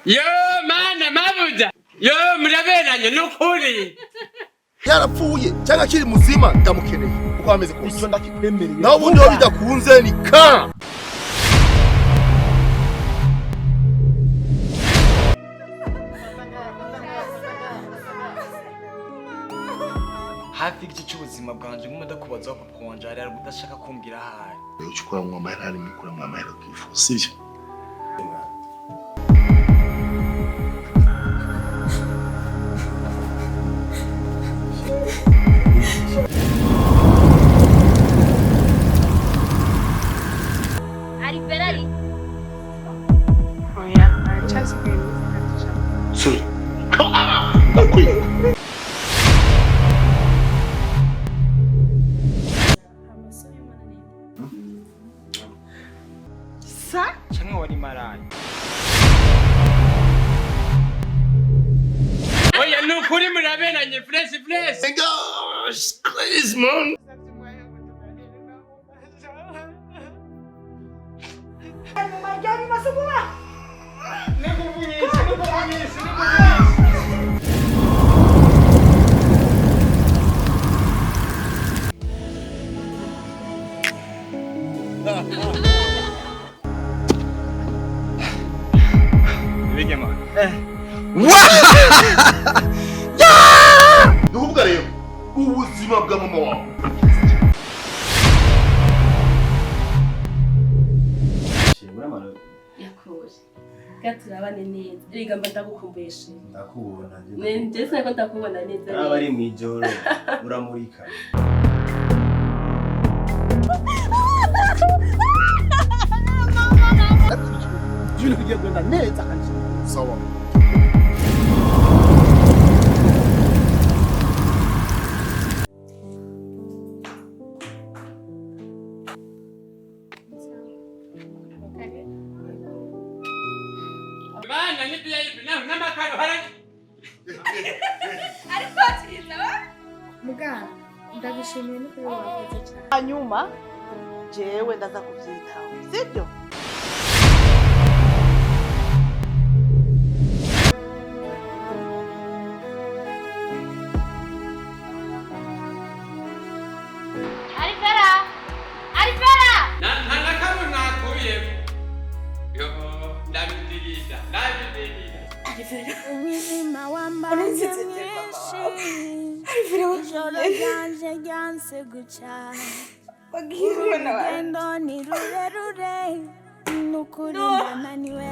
Yo mana mabuja. Yo muraberanye nukuri. Yarapfuye cyangwa akiri muzima ndamukeneye uko ameze kose. Icyo ndakikwemereye. Naho ubundi iyo bidakunze ni ka. Hafi y'igice cy'ubuzima bwanje nguma ndakubaza aho papa wanje ari, ariko udashaka kumbwira ahari. Uca ukuramwo amahera, harimo ukuramwo amahera ukifuza, sibyo? Ari Ferrari. Oya, aracyasigaye iminsi 3. Sorry. Ndakwiye. Sa? Canke wari maraya? Oya nukuri muraberanye fresh fresh. Gosh, please man. Ibigema. Ni ukuvuga rero ubuzima bwa mama wawe. Yakoje gaturabane neza, erega mba ndagukumbuye she. Ndakubona. Ndetse nako ndakubona neza. Aba ari mu ijoro uramurika. Ibintu bigiye kugenda neza kandi sawa. Mana ni VIP naho n'amakaro haranye. Ariko cyiza wa? Muganga, ndagushimiye n'ukuri, wakoze cyane. Hanyuma jewe ndaza kubyitaho, sibyo? Ari Fera. Ari Fera. Na nta na kamwe nakuyemo. Yo ndabidigida ndabidigida. Ubuzima wambanye mwinshi, ijoro ryanje ryanse guca, urugendo ni rurerure, nukuri ndananiwe.